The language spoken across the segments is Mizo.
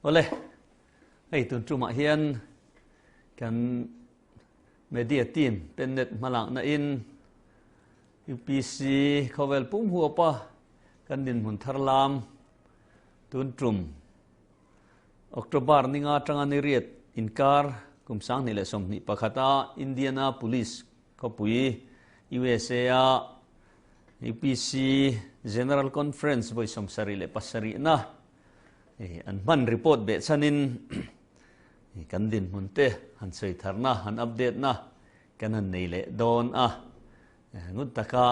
Awle, hei tun tumah hian kan media team Pennet hmalakna in UPC khawvel pum huapa kan dinhmun thar lam tun tum October ninga atanga ni riat inkar kum 2021 a Indianapolis khawpui USA a UPC General Conference vawi 77 na an hman report beh chhanin kan dinhmun te han sawi tharna han update na kan han nei leh dawn a. Ngut taka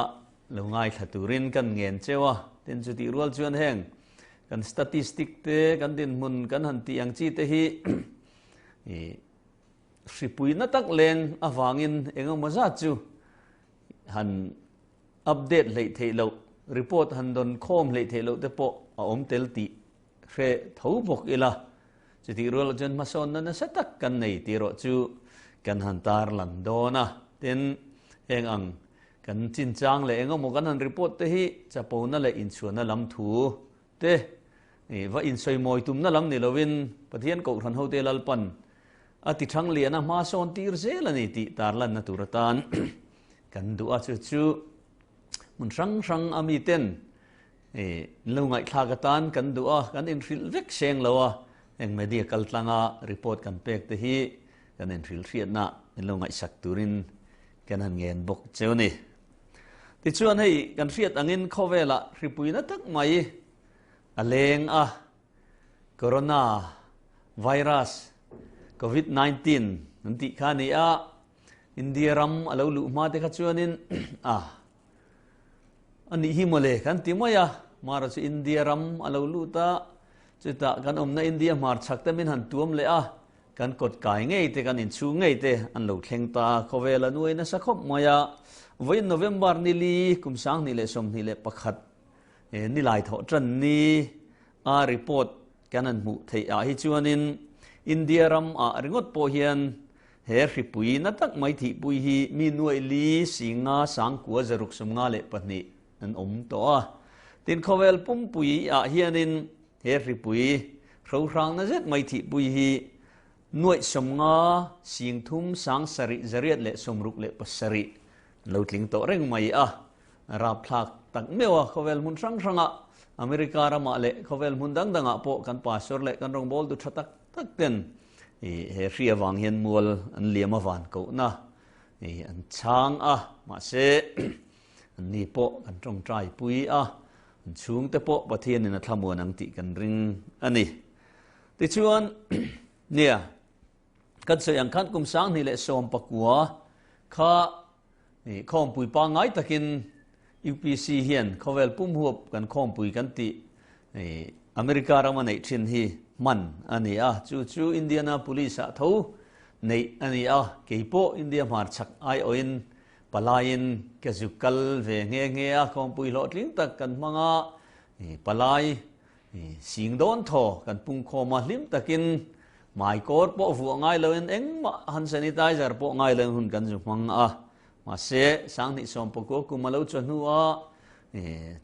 lo ngaithla turin kan ngen cheu a, tin chutih rual chuan heng kan statistic te kan dinhmun kan han tih ang chi te hi hripuina tak leng avangin engemaw zat chu han update hleih theih loh, report han dawn khawm hleih theih loh te pawh a awm tel tih hre tho bawk ila. Chutih rual chuan hmasawnna nasa tak kan nei tih erawh chu kan han tarlang dawn a. Tin, heng ang kan chinchang leh engemaw kan han report te hi chapona leh inchhuahna lam thu te va insawimawi tumna lam ni lovin Pathian Kohhran hote Lalpan a ti thang lian a, hma sawn tir zel a ni tih tarlanna tur atan kan duh a. Chu chu hmun hrang hrang a miten lo ngaihthlak atan kan duh a, kan inhrilh vek seng lo a, heng media kal tlanga report kan pek te hi kan inhrilh hriatna in lo ngaihsak turin kan han ngen bawk cheu ni. Tichuan hei kan hriat angin khawvelah hripuina tak mai a leng a, Corona virus Covid 19 an tih kha a ni a, India ram a lo luh hma te kha chuanin a A nih hi mawle kan ti mai a, Mara chu India ram a lo lut a, chutah kan awmna India hmar chhak te min han tuam leh a, kan kawt kai ngei te kan inchhung ngei te an lo thleng ta a, khawvel a nuai nasa khawp mai a. Vawiin November ni li kum 2021 nilai thawh tan ni a report kan han hmuh theih ah hi chuanin India ram ah ringawt pawh hian He hripui na tak mai thihpui hi mi nuaih li singa sangkua zaruk 52 an awm tawh a. Tin khawvel pumpui ah hianin he hripui hrohrangna zet mai thihpui hi nuaih 50 singthum sang sarih 867 an lo tling tawh reng mai a. Rapthlak tak meuh a khawvel hmun hrang hrangah America ramah leh khawvel hmun dang dangah pawh kan pastor leh kan rawngbawltu tha tak tak ten He hri avang hian mual an liam a van kohna an chhang a, mahse an ni pawh kan tawngtai pui a, an chhungte pawh Pathianin a thlamuan ang tih kan ring a ni. Tichuan, nia, kan sawi ang khan kum 2019 kha khawmpui pangngai takin UPC hian khawvel pum huap kan khawmpui kan tih America rama neih thin hi hman a ni a, chu chu Indianapolis ah tho neih a ni a, kei pawh India hmarchhak aiawhin palaiin ka zu kal ve nghe nghe a, khawmpui hlawhtling tak kan hmang a, palai sing dawn thaw kan pungkhawm a, hlim takin hmaikawr pawh vuah ngai loin engmah han sanitizer pawh ngai loin hun kan zu hmang a. Mahse, 2019 kum a lo chua hnu a,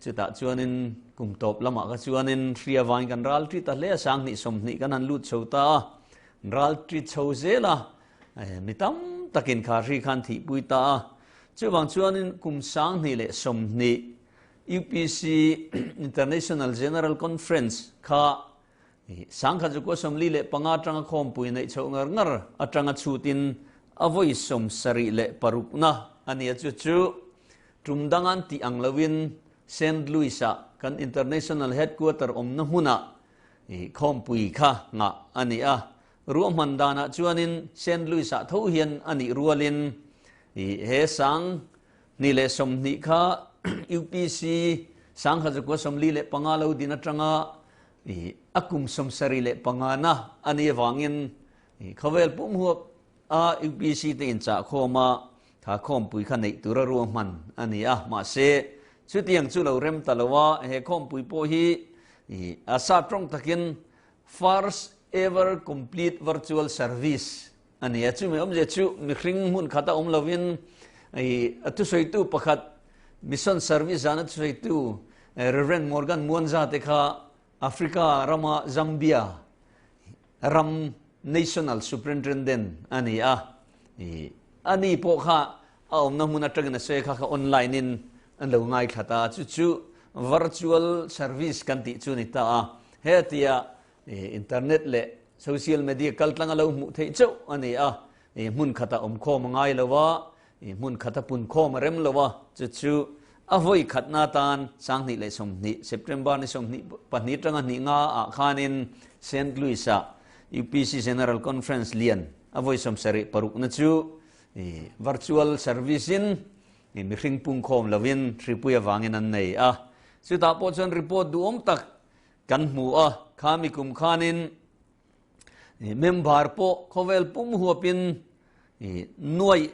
chutah chuanin kum tawp lamah kha chuanin hria vain kan ral ṭi ta hle a, 2020 kan han lut chho ta a, ral ṭi chho zel a, mi tam takin kha hri khan thihpui ta a. Chuvang chuanin kum 2020 UPC International General Conference kha 1945 atanga khawmpui neih chhoh ngar ngar atanga chhutin a vawi 76na a ni a, chu chu tum dangan tih ang loin Saint Louis-ah kan International Headquarter awmna hmunah khawmpui kha ngah a ni a. Ruahman danah chuanin Saint Louis-ah tho hian a nih rualin he 2020 kha UPC 1945 lo din atanga a kum 75na a ni avangin khawvel pum huap a UPC te inchah khawm a, tha khawmpui kha neih tura ruahman a ni a. Mahse, chutiang chu lo rem ta lo a, he khawmpui pawh hi a sa tawng takin first ever complete virtual service a ni a. Chumi awmzia chu mihring hmun khata awm lovin a thusawitu pakhat mission service zana thusawitu Reverend Morgan Mwanza te kha Africa rama Zambia ram National Superintendent a ni a, ani pawh kha a awmna hmun atangin a sawi kha kha online in an lo ngaithla ta a, chu chu virtual service kan tih chu a ni ta a, hetia internet leh social media kaltlang a lo hmuh theih chauh a ni a, hmun khata awm khawm a ngai lo a, hmun khata pun khawm a rem lo a, chu chu a vawi khatna atan 2020 September ni 22 atanga hnih nga ah khanin Saint Louis ah UPC General Conference lian a vawi 76 na chu virtual service in mihring pungkhawm lovin hripui avangin an nei a. Chutah pawh chuan report duhawm tak kan hmu a, khami kum khanin Member pawh khawvel pum huapin nuaih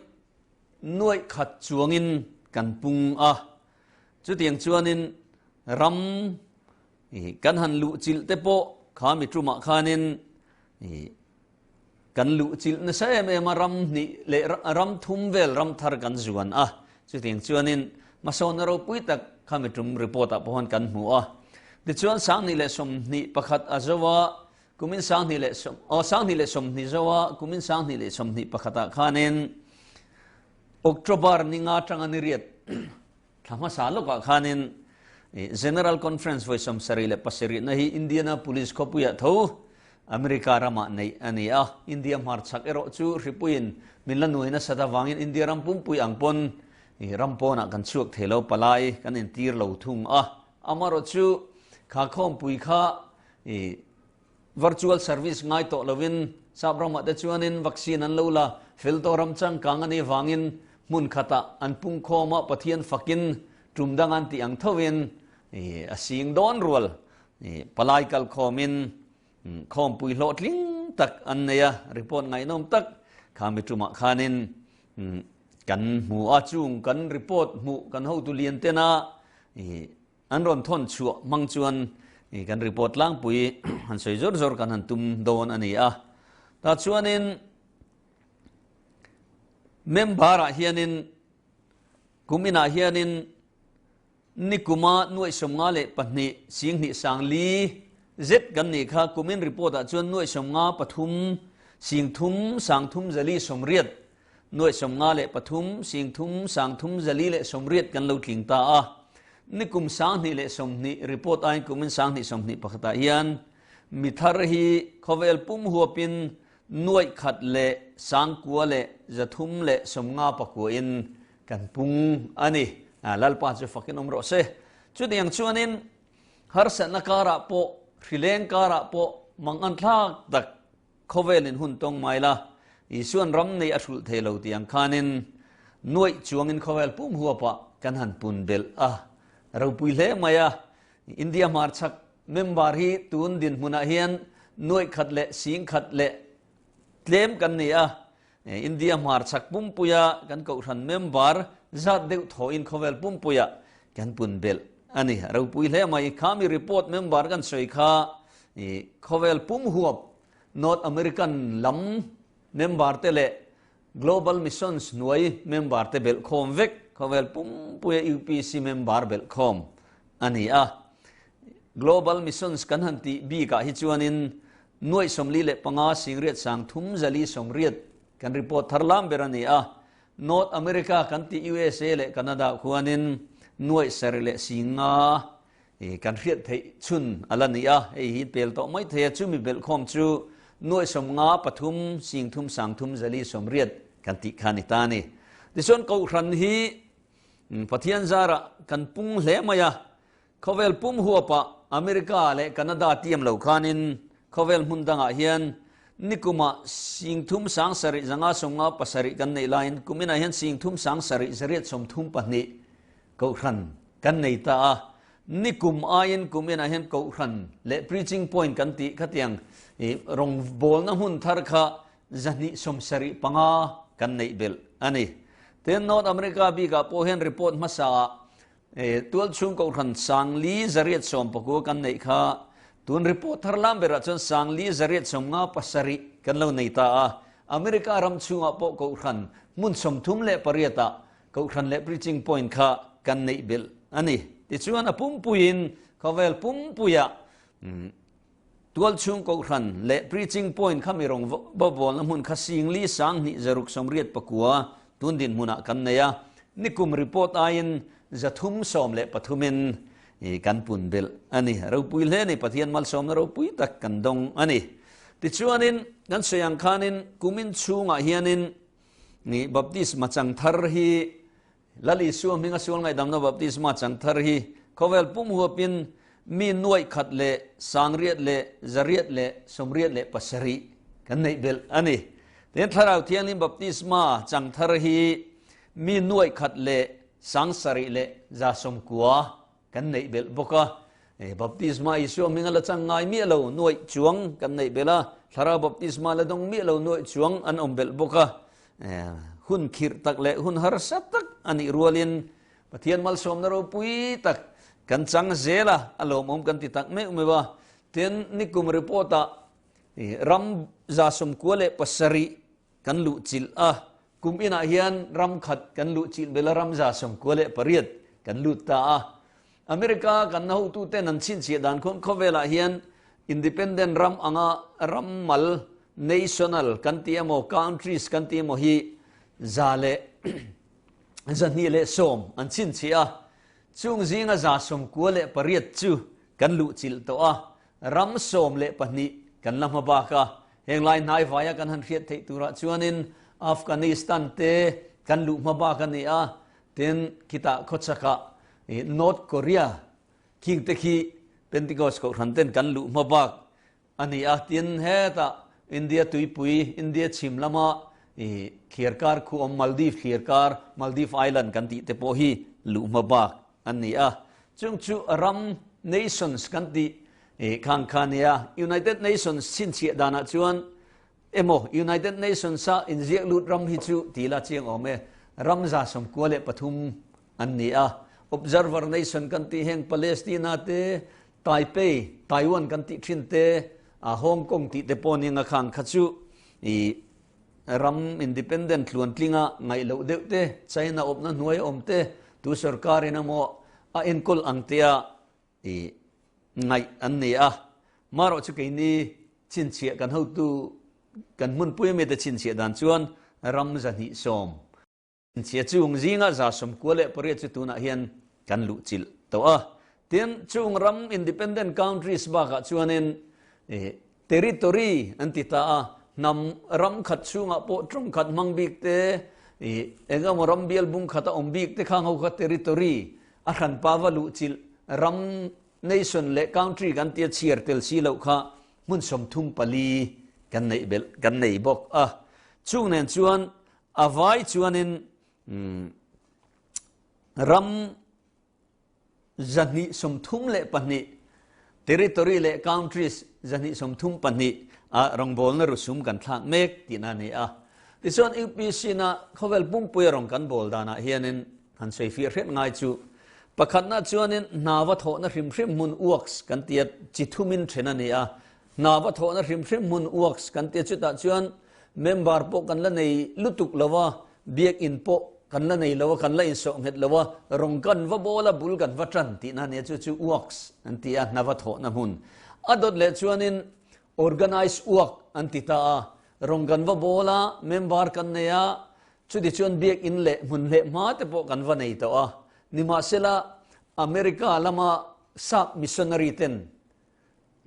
nuaih khat chuangin kan pung a. Chutiang chuanin ram kan han luh chilh te pawh kha mi tumah khanin kan luh chilh nasa em em a, ram hnih leh ram thum vel ram thar kan zuan a. Chutiang chuanin hmasawnna ropui tak kha mi tum report ah pawh kan hmu a. Tichuan 2021 a zo a, Kumin 20 leh sawm, aw 2020 zoa kumin 2021 ah khanin October ni nga tanga ni riat thla hmasa lawkah khanin General Conference vawi 77 na hi Indianapolis khawpuiah tho America ramah neih a ni a. India hmarchhak erawh chu hripuiin min la nuai nasat avangin India ram pumpui ang pawn ram pawnah kan chhuak thei lo, palai kan intir lo thung a. Amarawh chu kha khawmpui kha I virtual service ngai tawh lovin sap ramah te chuanin vaccine an lo la fel tawh ram changkang a nih vangin hmun khatah an pungkhawm a, Pathian fakin tum dang an tih ang thovin i a sing dawn rual i palai kalkhawmin khawmpui hlawhtling tak an nei a, report ngaihnawm tak kha mi tumah khanin kan hmu a, chung kan report hmuh kan hotu lian tena i An rawn thawn chhuah hmang chuan kan report tlangpui han sawi zawr zawr kan han tum dawn a ni a. Tah chuanin member ah hianin kum inah hianin nikuma nuaih 52 singhnih sang li zet kan nih kha kumin report ah chuan nuaih 53 singthum sangthum zali 80 Nuaih 53 singthum sangthum zali leh 80 kan lo tling ta a. Nikum 2020 report aiin kumin 2021 ah hian mi thar hi khawvel pum huapin nuaih khat leh sangkua leh zathum leh sawmnga pakuain kan pung a ni. Lalpa chu fakin awm rawh se. Chutiang chuanin harsatna karah pawh, hrileng karah pawh mangan thlak tak Khawvelin hun tawng mai la, Isuan ram nei a hrulh thei lo tih ang khanin nuaih chuangin khawvel pum huapah kan han pun belh a ropui hle mai a. India hmarchhak member hi tun dinhmunah hian nuaih khat leh sing khat leh tlem kan ni a. India hmarchhak pumpuia kan kohhran member zat deuh thawhin khawvel pumpuia kan pun belh a ni. Ropui hle mai. Khami report member kan sawi kha khawvel pum huap North American lam member te leh Global Missions hnuai member te belh khawm vek khawvel pumpuia UPC member belh khawm a ni a. Global Missions kan han tih bikah hi chuanin nuaih 45 singriat sang thum zali 80 kan report thar lam ber a ni a. North America kan tih USA leh Canada khuanin nuaih sarih leh singa kan hriat theih chhun a la ni a, hei hi pel tawh mai thei a, chumi belhkhawm chu nuaih 53 sing thum sang thum zali 80 kan tih kha ni ta a ni. Tichuan Kohhran hi Pathian zarah kan pung hle mai a, khawvel pum huapah America leh Canada tiam lo khanin khawvel hmun dangah hian nikumah sing thum sang sarih zanga 57 kan neih laiin kuminah hian sing thum sang sarih zariat 32 Kohhran kan nei ta a, nikum aiin kum inah hian Kohhran leh preaching point kan tih khatiang i rawngbawlna hmun thar kha 275 kan neih belh a ni. Tin, North America bikah pawh hian report hmasaah tualchhung Kohhran sangli zariat sawmpakua kan neih kha tun report thar lam berah chuan sangli zariat 57 kan lo nei ta a. America ram chhungah pawh Kohhran hmun 38 ah Kohhran leh preaching point kha kan neih belh a ni. Tichuan a pumpuiin khawvel pumpuiah. Tualchhung Kohhran leh Preaching Point kha mi rawn bawlna hmun kha 40 2 689 tun dinhmunah kan nei a, nikum report aiin 313 in kan pun belh a ni. Ropui hle a ni, Pathian malsawmna ropui tak kan dawng a ni. Tichuanin kan sawi ang khanin kumin chhungah hianin Baptisma chang thar hi Lal Isua hminga sual ngaihdamna baptisma chang thar hi khawvel pum huapin mi nuaih khat leh sangriat leh zariat leh sawmriat leh pasarih kan neih belh a ni. Tin, Thlarau Thianghlim baptisma chang thar hi mi nuaih khat leh sangsarih leh za sawmkua kan neih belh bawk a. Baptisma Isua hminga la chang ngai miah lo nuaih chuang kan neih belh a, Thlarau baptisma la dawng miah lo nuaih chuang an awm belh bawk a. Hun khirh tak leh hun harsa tak a nih rualin Pathian malsawmna ropui tak kan chang zel a, a lawmawm kan ti tak meuh meuh a. Tin, nikum report-ah ram 97 kan luh chilh a, kum inah hian ram khat kan luh chilh bel a, ram 98 kan lut ta a. America kan hotuten an chhinchhiah dan khawn khawvelah hian independent ram anga ram mal, national, kan tih emaw countries kan tih emaw hi za leh 210 an chhinchhiah a, chung zinga 98 chu kan luh chilh tawh a, ram 12 kan la hma bak a. Heng lai hnai vaia kan han hriat theih turah chuanin Afghanistan te kan luh hma bak a ni a, tin khitah khawchakah North Korea khing te khi Pentecost kohhran ten kan luh hma bak a ni a, tin hetah India tuipui, India chhim lama thliarkar khu awm Maldives thliarkar, Maldives Island kan tih te pawh hi luh hma bak a ni a. Chung chu ram, nations, kan tih khang kha a ni a. United Nations chhinchhiah danah chuan emaw United Nations-a inziak lut ram hi chu ti la chiang awm e, ram 93 an ni a. Observer nation kan tih heng Palestina te, Taipei, Taiwan kan tih thin te, Hong Kong tih te pawh nia khang kha chu i ram independent tluan tlinga ngaih loh deuh te, China awpna hnuai awm te, tu sorkarin emaw a enkawl ang tia i ngaih an ni a. Marawh chu keini chhinchhiah kan hotu kan hmunpui ami te chhinchhiah dan chuan ram 210 Chhinchhiah chung zinga 98 chu tunah hian kan luh chilh tawh a. Tin, chung ram independent countries bakah chuanin territory an ti ta a, hnam ram khat chhungah pawh tawng khat hmang bik te, eng emaw ram bial bung khata awm bik te khang ho kha territory a hranpa va luh chilh ram nation leh country kan tia chhiar tel si loh kha hmun 34 kan neih belh kan nei bawk a. Chung nen chuan a vai chuanin ram 232 territory leh countries 232 a rawngbawlna rusum kan thlak mek tihna a ni a. Tichuan UPC na khawvel pumpui a rawn kan bawl danah hianin han sawi fiah hret ngai chu pakhatna chuanin hna va thawhna hrim hrim hmun works kan tia chi thumin then a ni a. Hna va thawhna hrim hrim hmun works kan tia chutah chuan member pawh kan la nei lutuk lo a, biakinn pawh kan la nei lo a, kan la insawh nghet lo a, rawng kan va bawl a, bul kan va tan tihna a nia chu chu works an ti a, hna va thawhna hmun. A dawt leh chuanin organize work an ti ta a, rawng kan va bawl a, member kan nei a, chuti chuan biakinn leh hmun leh hma te pawh kan va nei tawh a. Nimahsela America lama sap missionary ten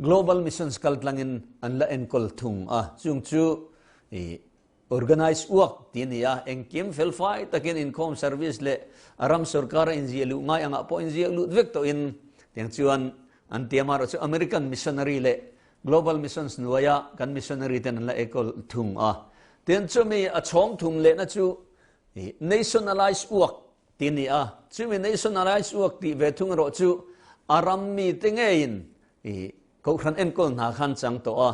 Global Missions kaltlangin an la enkawl thung a, chung chu organized work tih a ni a, engkim felfai takin inkhawm service leh a ram sorkara inziah luh ngai angah pawh inziak lut vek tawhin tiang chuan an ti a, amaherawh chu American missionary leh Global Missions hnuaia kan missionary ten an la enkawl thung a. Tin, chumi a chhawng thum lehna chu nationalized work tih a ni a, chumi nationalized work tih ve thung erawh chu a ram mite ngeiin Kohhran enkawl hna khan chang tawh a,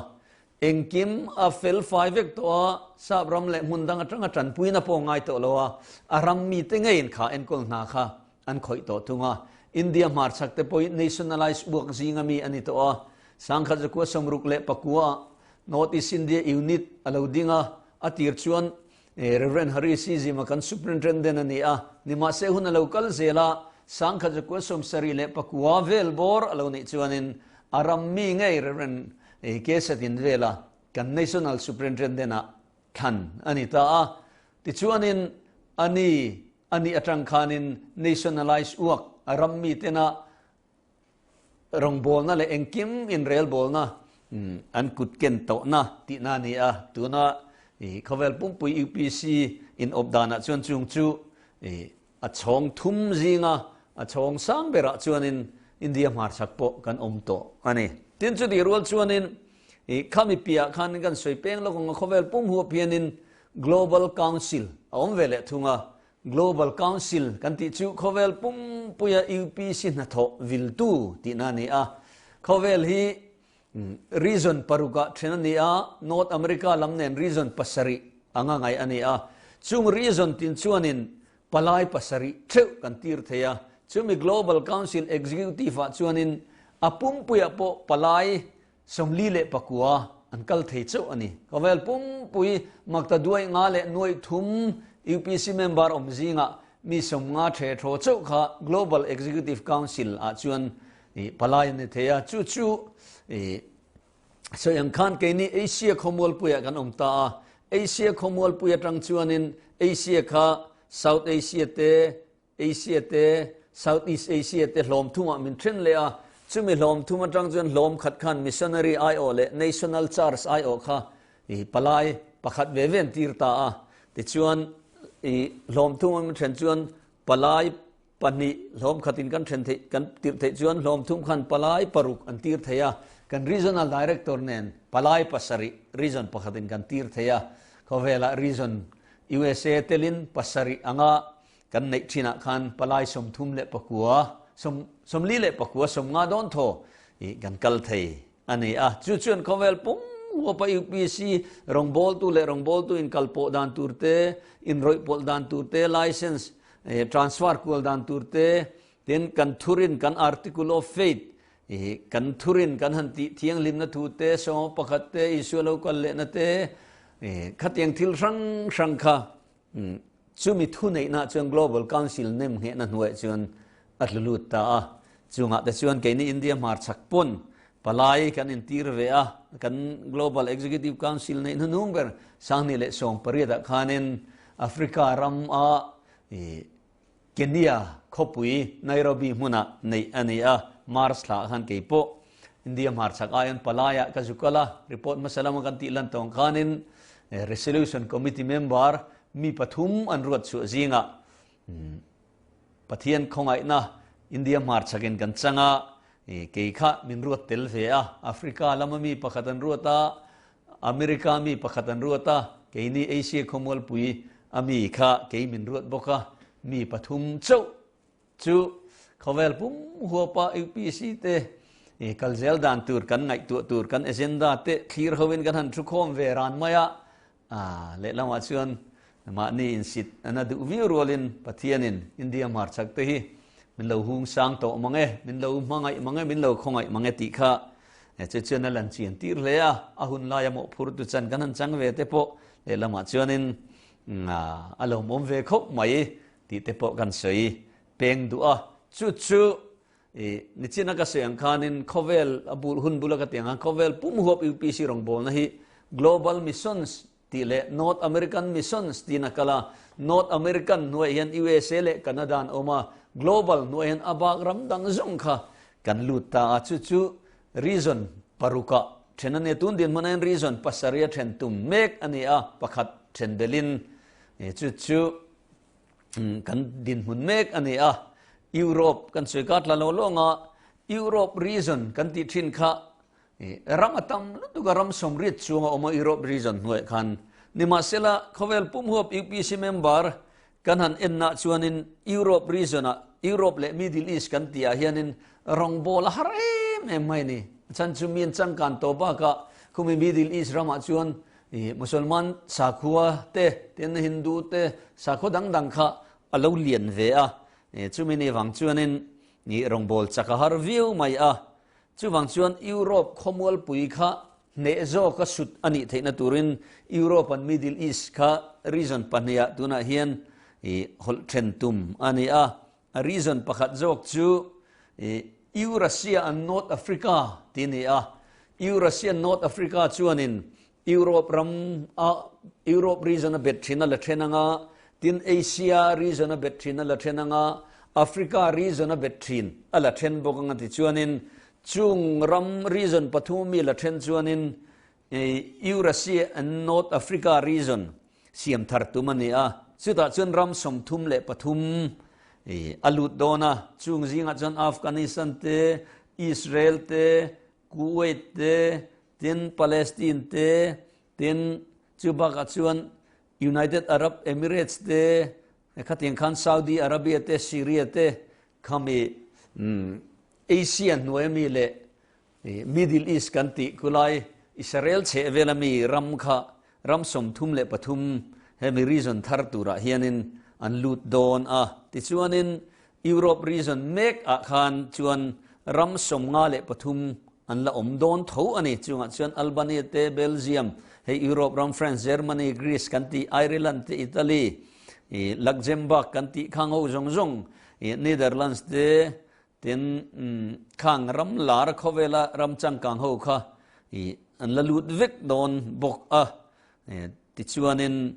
engkim a fel fai vek tawh a, sap ram leh hmun dang atanga tanpuina pawh ngai tawh lo a, a ram mite ngeiin kha enkawl hna kha an khawih tawh thung a. India hmarchhak te pawhin nationalized work zinga mi a ni tawh a, 1969 North East India Unit a lo ding a, a tir chuan Rev. Hari C. Zima kan Superintendent a ni a, nimahse hun a lo kal zel a, 1979 vel bawr a lo nih chuanin a ram mi ngei Rev. K Satin vela kan National Superintendent ah thlan a ni ta a. Tichuanin ani ani atang khanin nationalize uak a ram mi tena rawngbawlna leh engkim inrelbawlna an kut ken tawhna tihna a ni a. Tuna khawvel pumpui UPC inawp danah chuan chung chu a chhawng thum zinga a chhawng sang berah chuanin India hmarchhak pawh kan awm tawh a ni. Tin chutih rual chuanin khami piahah khan kan sawi peng lawk ang a khawvel pum huap hianin Global Council a awm ve leh thung a. Global Council kan tih chu khawvel pumpuia UPC hnathawh viltu tihna a ni a. Khawvel hi region parukah then a ni a, North America lam nen region pasarih anga ngaih a ni a. Chung region tin chuanin palai pasarih theuh kan tir thei a. Chumi Global Council Executive ah chuanin a pumpuiah pawh palai 49 an kal thei chauh a ni. Khawvel pumpui makta duai nga leh nuaih thum UPC member awm zingah mi 50 the thaw chauh kha Global Executive Council ah chuan palai an ni thei a. Chu chu sawi ang khan keini Asia khawmualpuiah kan awm ta a. Asia khawmualpui atang chuanin Asia kha South Asia te, Asia te, South East Asia te hlawm thumah min then leh a, chumi hlawm thum atang chuan hlawm khat khan Missionary aiawh leh National Church aiawh kha i palai pakhat ve ve an tir ta a. Tichuan i hlawm thum a min then chuan palai pahnih hlawm khatin kan then theih kan tirh theih chuan hlawm thum khan palai paruk an tir thei a, kan Regional Director nen palai pasarih region pakhatin kan tir thei a, khawvelah region USA telin pasarih anga Kan neih thinah khan palai 34, 44 50 dawn thaw i kan kal thei a ni a. Chu chuan khawvel pum huapa UPC rawngbawltu leh rawngbawltu inkalpawh dan tur te, inrawih pawlh dan tur te, license transfer kual dan tur te, tin kan thurin kan article of faith i kan thurin kan han tih thianghlimna thu te, sawma pakhat te, Isua lo kal lehna te, khatiang thil hrang hrang kha Chumi thuneihna chuan Global Council nem nghehna hnuaiah chuan a tlu lut ta a. Chungah te chuan keini India hmarchhak pawn palai kan intir ve a, kan Global Executive Council neih hnuhnung ber 2018 ah khanin Africa ram a Kenya khawpui Nairobi hmunah neih a ni a. March thla ah khan kei pawh India hmarchhak aiin palaiah ka zu kal a, report hmasa lama kan tih lan tawng khanin Resolution Committee member mi pathum an ruat chhuah zingah Pathian khawngaihna India hmarchhakin kan chang a, kei kha min ruat tel ve a, Africa lama mi pakhat an ruat a, America mi pakhat an ruat a, keini Asia khawmualpui a mi kha kei min ruat bawk a, mi pathum chauh chu khawvel pum huapa UPC te kal zel dan tur kan ngaihtuah tur kan agenda te thlir hovin kan han thu khawm ve ran mai a, lehlamah chuan mahni insit an a duh viau rualin Pathianin India hmarchhak te hi min lo hung sang tawh mang e, min lo hmangaih mang e, min lo khawngaih mang e tih kha chu chuan a lan chian tir hle a, a hun laia mawhphur tu chan kan han chang ve te pawh lehlamah chuanin a lawmawm ve khawp mai tih te pawh kan sawi peng duh a, chu chu i nichina ka sawi ang khanin khawvel a bul hun bula ka tih ang khan khawvel pum huap UPC rawngbawlna hi Global Missions tih leh North American Missions tiin a kal a, North American hnuaiah hian USA leh Canada an awm a, Global hnuaiah hian a bak ram dang zawng kha kan lut ta a, chu chu region parukah then a ni a, tun dinhmunah hian region pasarih a then tum mek a ni a, pakhat then belhin chu chu kan dinhmun mek a ni a, Europe kan sawi ka tla lo lawng a, Europe region kan tih thin kha ram a tam lutuk a, ram sawmriat chuang a awm a Europe region hnuaiah khan. Nimahsela khawvel pum huap UPC member kan han enna chuanin Europe region ah Europe leh Middle East kan tih ah hianin rawngbawl a har em em mai a ni. A chhan chu mi an changkan tawh bakah khumi Middle East ramah chuan I Musalman sakhua te, tin Hindu te sakhua dang dang kha a lo lian ve a, chumi ni vang chuanin i rawngbâwl chak a har viau mai a. Chuvang chuan Europe khawmualpui kha hneh zawka sut a nih theihna turin Europe and Middle East kha region pahniha tunah hian i hawlh then tum a ni a. A region pakhat zawk chu i Eurasia and North Africa ti a ni a. Eurasian North Africa chuanin Europe ram a Europe region a bet thin a la then anga, tin Asia region a bet thin a la then anga, Africa region a bet thin a la then bawk anga tichuanin chung ram region pathum mi la then chuanin Eurasia and North Africa region siam thar tum a ni a. Chutah chuan ram 33 a lut dawn a, chung zingah chuan Afghanistan te, Israel te, Kuwait te, tin Palestine te, tin chu bakah chuan United Arab Emirates te, khatiang khan Saudi Arabia te, Syria te khami Asia hnuai ami leh Middle East kan tih khulai Israel chheh vel ami ram kha ram 33 hemi region thar turah hianin an lut dawn a. Tichuanin Europe region mek ah khan chuan ram 53 an la awm dawn tho a ni. Chungah chuan Albania te, Belgium, hei Europe ram France, Germany, Greece kan tih, Ireland te, Italy, Luxembourg kan tih khang ho zawng zawng, Netherlands te, Tin, khang ram lar khawvela ram changkang ho kha an la lut vek dawn bawk a. Tichuanin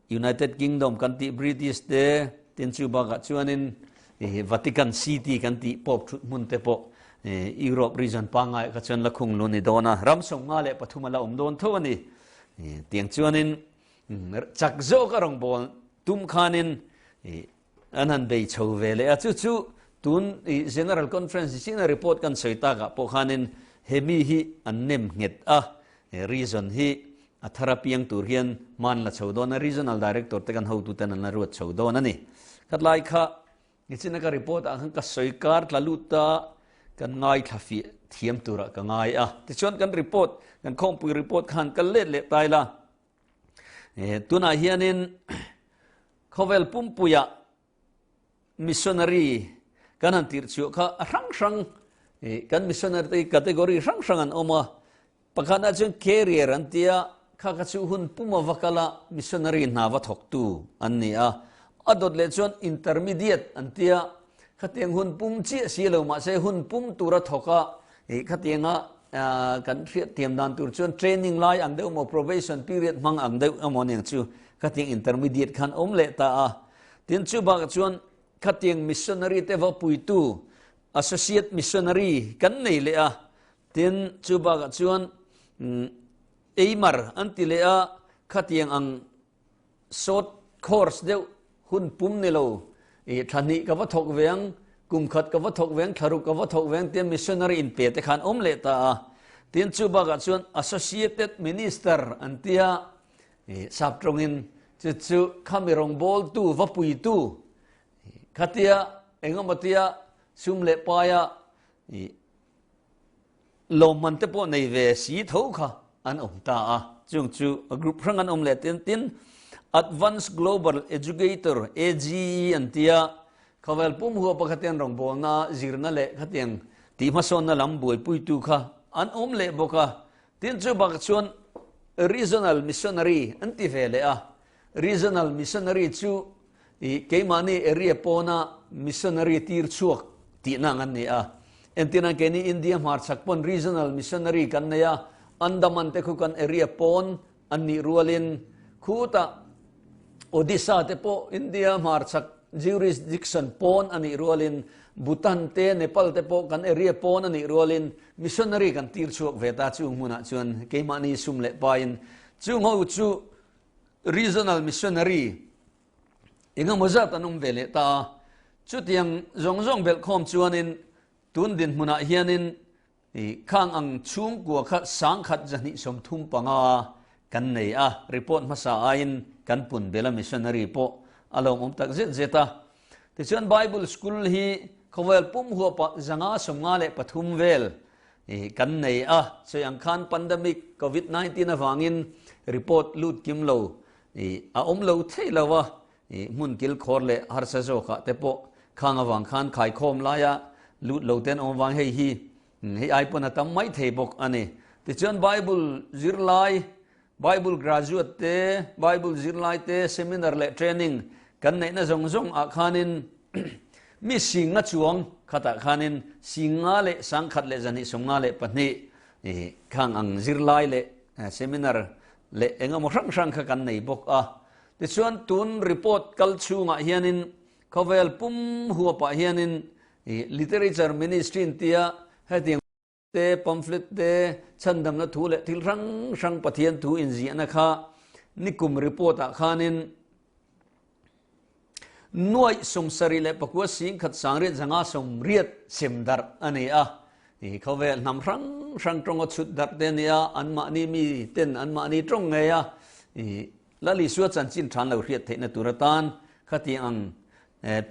United Kingdom kan tih British te, tin chu bakah chuanin Vatican City kan tih Pope thut hmun te pawh Europe region pangngai kha chuan la khung lu ni dawn a. Ram 53 a la awm dawn tho a ni. Tiang chuanin chak zawk a rawngbâwl tum khanin An han bei chho ve leh a, chu chu tun i General Conference ni china report kan sawi takah pawh khanin he mi hi an nem nghet a, he region hi a thar apiang tur hian hman la chho dawn a, Regional Director te kan hotuten an la ruat chho dawn a ni. Khatlai kha nichina ka report ah khan ka sawi kar tla lut ta kan ngaithla fiah thiam turah ka ngai a, tichuan kan report kan khawmpui report khan kal let leh tai la. Tunah hianin khawvel pumpuia missionary kan han tirh chhuah kha a hrang hrang kan missionary category hrang hrang an awm a. Pakhatah chuan carrier an tia kha kha chu hun puma va kala missionary hna va thawktu an ni a. A dawt leh chuan intermediate an tia khatiang hun pum chiah si lo mahse hun pum tura thawk a khatianga kan hriat thiam dan tur chuan training lai ang deuh maw probation period hmang ang deuh emaw aniang chu khatiang intermediate khan awm leh ta a. Tin chu bakah chuan khatiang missionary te va puitu associate missionary kan nei leh a. Tin chu bakah chuan eimar an ti leh a khatiang ang short course deuh hun pum ni lo i thla hnih ka va thawk veng kum khat ka va thawk veng thla ruk ka va thawk veng tia missionary in pe te khan awm leh ta a. Tin chu bakah chuan associated minister an tia sap tawngin chu chu khami rawngbâwl tu va pui tu khatia engemaw tia sum leh paia lawmman te pawh nei ve si tho kha an awm ta a. Chung chu a group hrang an awm leh tin tin Advanced Global Educator AGE an tia khawvel pum hua pakhat hian rawngbawlna zirna leh khatiang tih hmasawnna lam buaipuitu kha an awm leh bawk a. Tin chu bakah chuan Regional Missionary an ti ve leh a. Regional Missionary chu i keimahni area pawna missionary tir chhuak tihna ang an ni a. Entirnan keini India hmarchhak pawn regional missionary kan nei a, Andaman te khu kan area pawn an nih rualin khutah Odisha te pawh India hmarchhak jurisdiction pawn a nih rualin Bhutan te Nepal te pawh kan area pawn a nih rualin missionary kan tir chhuak ve ta chung hmunah chuan keimahni sum leh pain chung ho chu regional missionary engemaw zat an awm ve leh ta a. Chutiang zawng zawng belh khawm chuanin tun dinhmunah hianin khang ang chhungkua kha 1235 kan nei a. Report hmasa aiin kan pun bela missionary pawh a lo awm tak zet zet a. Tichuan Bible School hi khawvel pum huapa 593 vel kan nei a. Sawi ang khan pandemic COVID-19 avangin report lut kim lo a awm lo thei lo a. Hmun kil khawr leh harsa zawkah te pawh khang awang khan khai khawm laia lut lo ten awm wang hei hi hei ai pawn a tam mai thei bawk a ni. Tichuan Bible zirlai Bible graduate te Bible zirlai te seminar leh training kan neihna zawng zawng ah khanin mi singa chuang khatah khanin singa leh 1252. Khang ang zirlai leh seminar leh eng emaw hrang hrang kha kan nei bawk a. Tichuan tun report kal chhungah hianin khawvel pum huapah hianin Literature Ministry tia hetiang te pamphlet te chhandamna thu leh thil hrang hrang Pathian thu inziahna kha nikum report ah khanin Nuaih 79 singkhat sangriat zanga sawmriat sem darh a ni a. Hi khawvel hnam hrang hrang tawnga chhut darh te a ni a, anmahni mi ten anmahni tawng ngei a. Hi Lal Isua chanchin than lo hriat theihna tur atan khatiang ang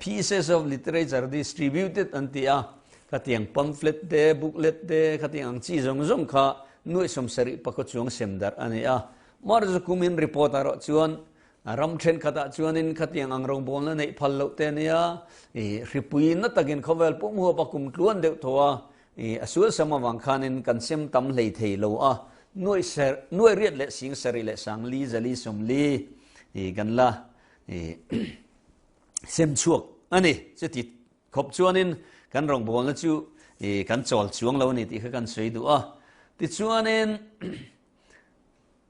pieces of literature distributed an ti a, khatiang pamphlet te, booklet te, khatiang ang chi zawng zawng kha nuaih 74 chuang sem darh a ni a. March kumin report ah erawh chuan A ram thenkhatah chuanin khatiang ang rawngbawlna neih phal loh te a nia, i hripui na takin khawvel pum huap a kum tluan deuh tho a, i a sual sam avang khanin kan sem tam hlei thei lo a, nuaih ser, nuaih riat leh sing sarih leh sang li zali sawmli i kan la i sem chhuak a ni. Chuti khawp chuanin kan rawngbawlna chu i kan chawl chuang lo a ni tih kha kan sawi duh a. Tichuanin.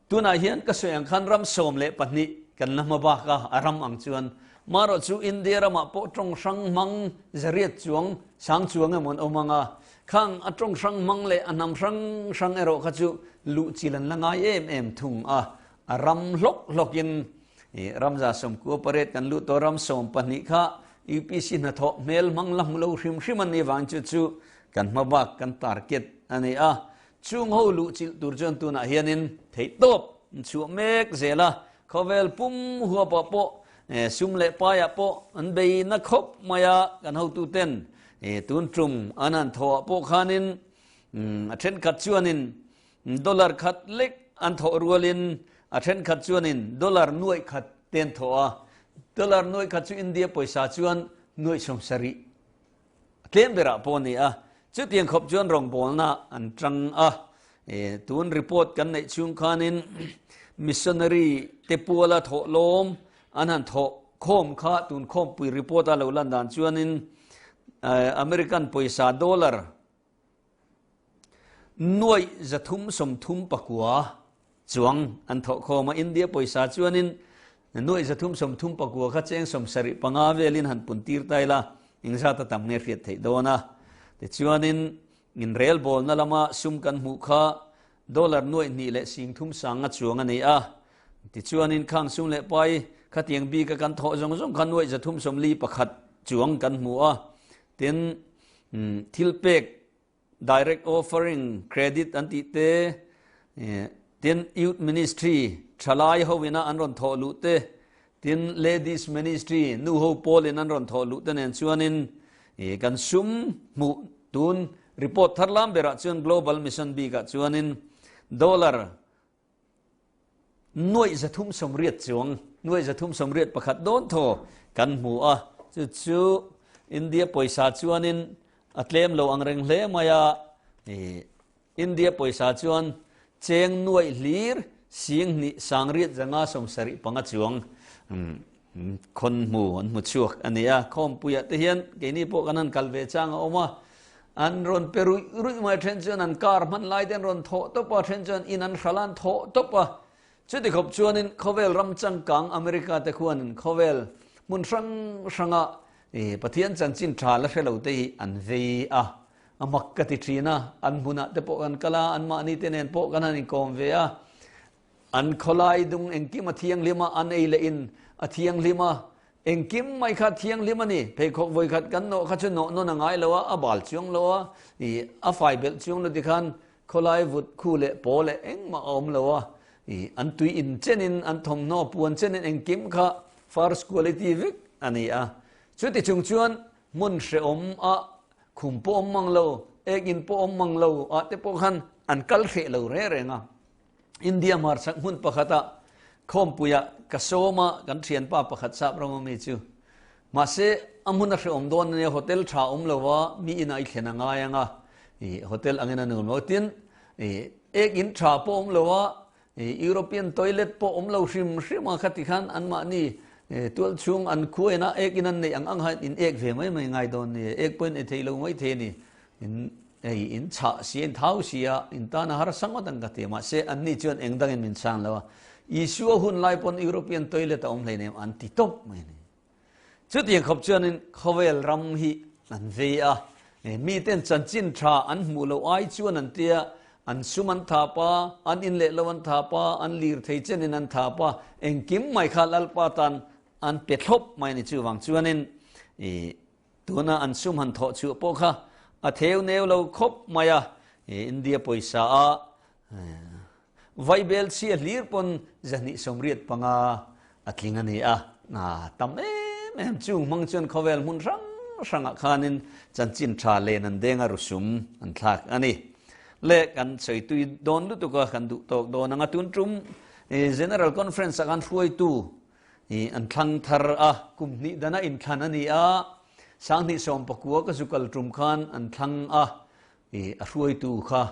Tunah hian ka sawi ang khan ram 12 kan la hma bak a, a ram ang chuan. Marawh chu India ramah pawh tawng hrang hmang zariat chuang, sang chuang emaw an awm ang a. Khang a tawng hrang hmang leh a hnam hrang hrang erawh kha chu luh chil an la ngai em em thung a. A ram hlawk hlawkin ram 98 kan luh tawh ram 12 kha UPC hnathawh hmel hmang la hmu lo hrim hrim an nih vang chu chu kan hma bak kan target a ni a. Chung ho luh chilh tur chuan tunah hianin theihtawp an chhuah mek zel a, khawvel pum huapah pawh sum leh paiah pawh an bei na khawp mai a, kan hotuten tun tum an han thawhah pawh khanin a thenkhat chuanin dollar khat lek an thawh rualin a thenkhat chuanin dollar nuaih khat te an thawh a, dollar nuaih khat chu India pawisa chuan nuaih 70 A tlem berah pawh a ni a, chutiang khawp chuan rawngbawlna an tang a. Tun report kan neih chhung khanin missionary te puala thawh lawm an han thawh khawm kha tun khawmpui report a lo lan dan chuanin American pawisa dollar Nuaih 339 chuang an thawh khawm a, India pawisa chuanin nuaih 339 kha cheng 75 velin han pun tir ta ila, engzat a tam nge hriat theih dawn a. Tichuanin inrelbawlna lama sum kan hmuh kha dollar nuaih hnih leh sing thum sang a chuang a ni a. Tichuanin khang sum leh pai khatiang bika kan thawh zawng zawng kha nuaih 341 chuang kan hmu a. Tin, thil pek direct offering credit an tih te, tin youth ministry thalai ho ina an rawn thawh luh te, tin ladies ministry nu ho pawl in an rawn thawh luh te nen chuanin kan sum hmuh tun report thar lam berah chuan global mission bikah chuanin dollar Nuaih 380 chuang, nuaih 381 dawn thaw kan hmu a, chu chu India pawisa chuanin a tlem lo ang reng hle mai a, India pawisa chuan cheng nuaih hlir sing hnih sangriat zanga 75 chuang khawn hmu an hmu chhuak a ni a, khawmpuiah te hian keini pawh kan han kal ve chang a awm a, an rawn pe ruih ruih mai then chuan an car hman lai te an rawn thawh tawp a, then chuan in an hral a an thawh tawp a, chuti khawp chuanin khawvel ram changkang America te khuanin khawvel hmun hrang hranga Pathian chanchin tha la hre lo te hi an vei a, a mak ka ti thin a, an hmunah te pawh kan kal a, anmahni te nen pawh kan han inkawm ve a. An khawlai dung engkim a thianghlim a, an ei leh in a thianghlim a, engkim mai kha thianghlim a ni. Pheikhawk vawikhat kan nawh kha chu nawh nawn a ngai lo a, a bal chuang lo a, ih a fai belh chuang lo tikhan khawlai vut khu leh paw leh engmah a awm lo a, ih an tui in chenin an thawmhnaw puan chenin engkim kha first quality vek a ni a. Chuti chung chuan hmun hrehawm a khum pawh awm mang lo, ek in pawh awm mang lo ah te pawh khan an kal hreh lo reng reng a. India hmarchhak hmun pakhata khawmpuiah ka sawm a, kan thianpa pakhat sap ram ami chu. Mahse, a hmun a hrehawm dawn ania, hotel tha awm lo va, mi inah i thlen a ngai ang a, ih hotel angin a nuam lo. Tin, ih ek in tha pawh awm lo a, ih European toilet pawh awm lo hrim hrim a, khati khan anmahni tual chhung an khua ina ek in an neih ang ang khan in ek ve mai mai ngai dawn nia, ek pawhin ei thei lo mai thei a ni. In. Hei in chhah si a, in thau si a, in tan a harsa ngawt ang ka ti a, mahse anni chuan eng dangin min chhang lo a, Isua hun lai pawn European toilet a awm hleinem an ti tawp mai a ni. Chutiang khawp chuanin khawvel ram hi an vei a, miten chanchin tha an hmuh loh ai chuan an tia, an sum an thap a, an in leh lo an thap a, an lir thei chenin an thap a, engkim mai kha Lalpa tan an pe thlawp mai a ni. Chuvang chuanin tuna an sum han thawh chhuah pawh kha a theu neu lo khawp mai a, India pawisa a Vaibel chhia hlir pawn 275 a tling a ni a, tam em em chung hmang chuan khawvel hmun hrang hrangah khanin chanchin tha len an deng a rusum an thlak a ni. Le kan sawi tui dawn lutuk a, kan duh tawk dawn ang a, tun tum General Conference ah khan hruaitu an thlang thar a, kum hnih dana inthlan a ni a, 2019 ka zu kal tum khan an thlang a, a hruaitu kha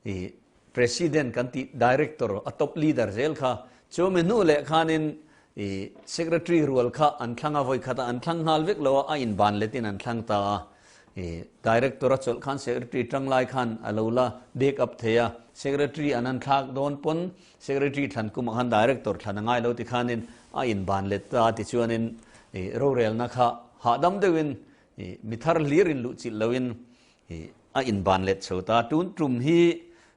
I President kan tih Director a top leader zel kha chu mi hnu leh khanin i Secretary rual kha an thlang a, vawi khatah an thlang nghal vek lo a, a inban letin an thlang ta a. I Director a chawlh khan Secretary tang lai khan a lo la back up thei a, Secretary an han thlak dawn pawn Secretary thlan kumah khan Director thlan a ngai lo ti khanin a inban let ta tichuanin i rorelna kha hahdam deuhin i mi thar hlir in luhchilh loin I a inban let chho ta. Tun tum hi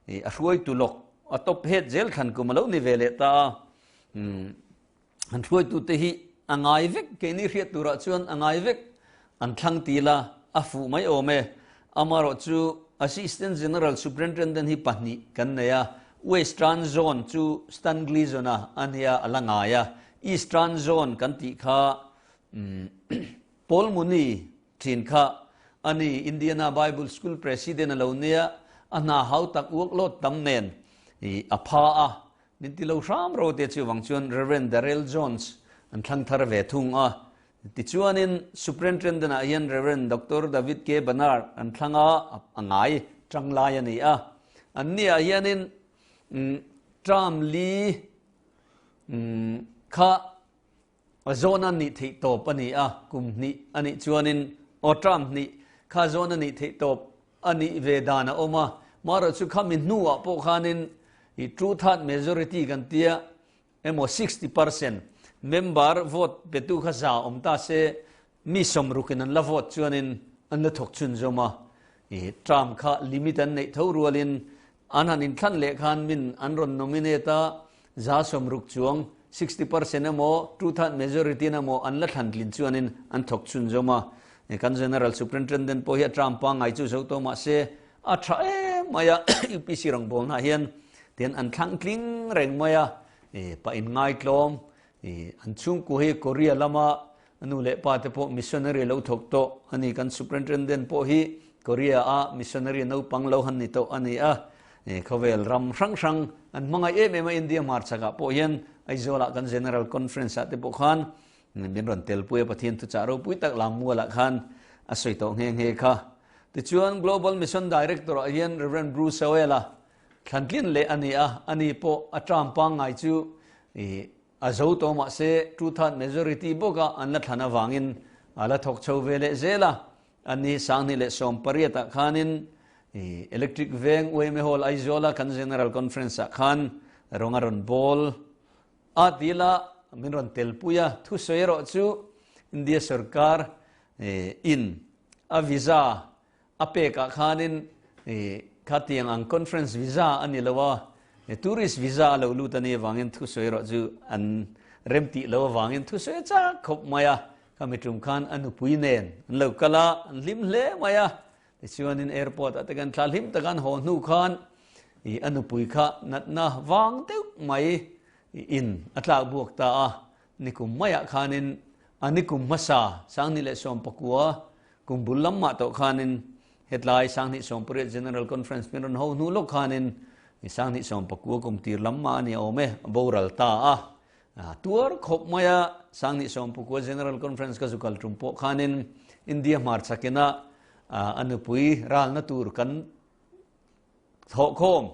i a hruaitu lawk a top het zel thlan kum a lo ni ve leh ta a. An hruaitu te hi a ngai vek, keini hriat turah chuan a ngai vek an thlang ti la a fuh mai awm e. Amaherawh chu Assistant General Superintendent hi pahnih kan nei a, Western Zone chu Stan Gleason-a a nia a la ngai a, Eastern Zone kan tih kha Paul Muni Thin kha a ni, Indiana Bible School President a lo nia, a hna hau tak uak lawt tam nen i a pha a, min ti lo hram ro te chuvang chuan Rev. Darrell Jones an thlang thar ve thung a. Tichuanin Superintendent ah hian Rev. Doctor David K. Barnard an thlang a, a ngai tang lai a ni a. An ni ah hianin term li kha A zawn a nih theih tawp a ni a, kum hnih a nih chuanin aw term hnih kha zawn a nih theih tawp a nih ve dan a awm a. Marawh chu khami hnuah pawh khanin i two third majority kan tia emaw 60% member vote petu kha za awm ta se mi sawmrukin an la vote chuanin an la thawk chhunzawm a. I term kha limit an neih tho rualin An han inthlan leh khan min an rawn nominate a, 60% chuang, 60% emaw, two third majority in emaw an la thlan tlin chuanin an thawk chhunzawm a. Kan General Superintendent pawh hi a term pangngai chu zo tawh mah se, a tha em mai a, UPC rawngbawlnaah hian tian an thlang tling reng mai a, pa inngaitlawm, an chhungkua hi Korea lama A nu leh pa te pawh missionary lo thawk tawh a ni. Kan superintendent pawh hi Korea a missionary naupang lo han ni tawh a ni a. Khawvel ram hrang hrang an hmangaih em em a, India hmarchhak ah pawh hian Aizawl ah kan General Conference ah te pawh khan min rawn telpui a, Pathian thuchah ropui tak lam mual ah khan a sawi tawh nghe nghe kha. Tichuan Global Mission Director ah hian Rev Bruce Sawela thlantlin leh a ni a, ani pawh a term pangngai chu A zo tawh mahse two third majority bawka an la thlan avangin a la thawk chho ve leh zel a. A ni 2018 ah khanin Electric Veng UMA Hall Aizawla kan General Conference ah khan rawng a rawn bawl a ti ila min rawn telpui a. Thusawi erawh chu India sorkar in a visa A pekah khanin khatiang ang conference visa a ni lo a, tourist visa a lo lut a nih avangin thusawi erawh chu an rem tih lo avangin thusawi a chak khawp mai a. Khami tum khan a nupui nen an lo kal a, an hlim hle mai a. Tichuanin airport ah te kan thla hlim taka an haw hnu khan a nupui kha natna vang deuh mai in a tlak buak ta a. Nikum maiah khanin a nikum hmasa 2019 Kum bul lam mah tawh khanin hetlai 2018 General Conference min rawn ho hnu lawk khanin 2019 kum tir lam mah a ni awm e, a boral ta a. Tuar khawp mai a, 2019 General Conference ka zu kal tum pawh khanin India hmarchhakina a nupui ralna tur kan thawhkhawm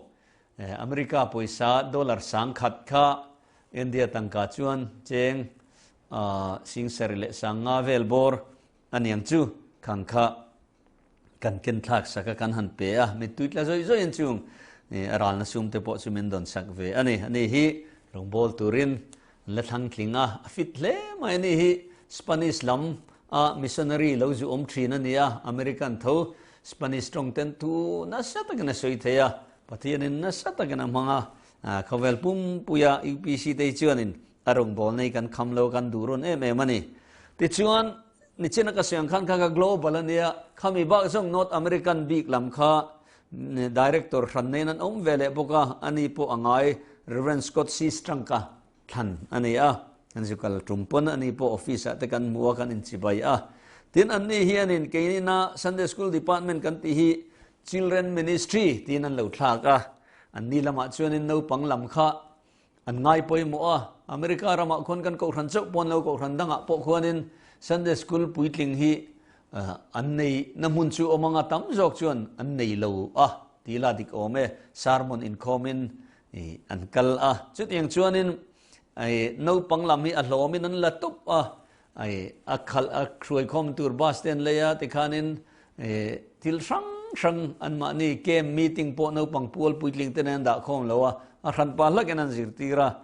America pawisa dollar 10,000 kha India tangka chuan cheng 75,000 vel bawr A niang chu khang kha. Kan ken thlak sak a, kan han pe a, mittui tla zawih zawihin chung a ralna sum te pawh chu min dawn sak ve a ni. Ani hi rawngbâwl turin an la thlang tling a, a fit hle mai. Ani hi Spanish lam a missionary lo zu awm thin a ni a, American tho Spanish tawng ten thu nasa takin a sawi thei a, Pathianin nasa takin a hmang a, khawvel pumpuia UPC te hi chuanin a rawngbâwl nei kan kham lo, kan duh rawn em em a ni. Tichuan, Nichina ka siang khan kha ka global a nia, khami bak zawng North American bik lam kha director hran nen an awm ve leh bawk a, ani pawh a ngai Rev. Scott C. Strunk-a thlan a ni a, kan zu kal tum pawn ani pawh office ah te kan hmu a, kan inchibai a. Tin, anni hianin keinina Sunday School Department kan tih hi Children Ministry tiin an lo thlak a, anni lamah chuanin naupang lam kha An ngai pawimawh a, America ramah khuan kan kohhran chauh pawn lo kohhran dangah pawh khuanin Sunday School puitling hi an nei na hmun chu awm anga tam zawk chuan an nei lo a tih la dik awm e, sermon inkhawmin an kal a. Chutiang chuanin naupang lam hi a hlawmin an la tawp a, a khalh a hruaikhawm tur bus te an lei a tikhanin thil hrang hrang anmahni camp meeting pawh naupang pual puitling te nen an dah khawm lo a, a hranpa hlakin an zirtir a,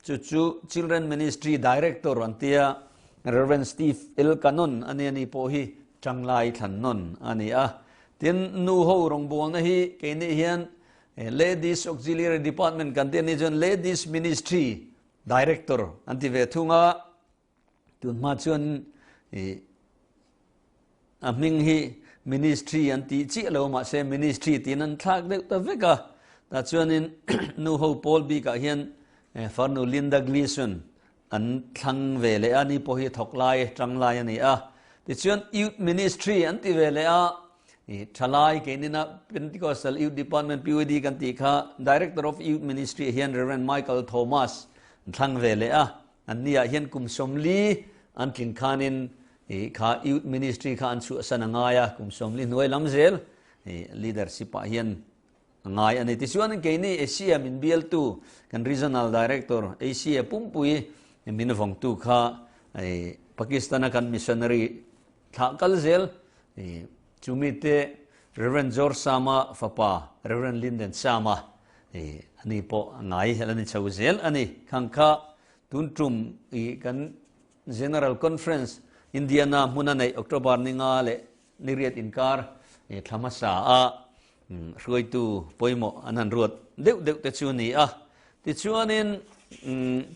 chu chu Children Ministry Director an tia Rev Steve L Cannon a nia ni pawh hi tanglai thlan nawn a ni a. Tin, nu ho rawngbawlna hi keini hian Ladies Auxiliary Department kan tih a nih chuan Ladies Ministry Director an ti ve thung a. Tunhma chuan i a hming hi ministry an tih chiah lo mahse ministry tiin an thlak deuh ta vek a. Tah chuanin nu ho pawl bikah hian farnu Linda Gleeson an thlang ve leh a, ni pawh hi thawk lai tang lai a ni a. Tichuan youth ministry an ti ve leh a, i thalai keinina Pentecostal Youth Department PYD kan tih kha Director of Youth Ministry ah hian Rev Michael Thomas an thlang ve leh a. An ni ah hian kum 40 an tling khanin i kha Youth Ministry kha an chhuahsan a ngai a, kum 40 hnuai lam zel i leadership ah hian a ngai a ni. Tichuan keini Asia min bialtu kan Regional Director Asia pumpui min vawngtu kha i Pakistan a kan missionary thlah kal zel i chumi te Rev. George Sama fapa Rev. Linden Sama I ani pawh a ngai hel a ni chho zel a ni. Khang kha tun tum i kan General Conference Indiana hmuna neih October ni nga leh ni riat inkar i thla hmasa a hruaitu pawimawh an han ruat deuh deuh te chu a ni a. Tichuanin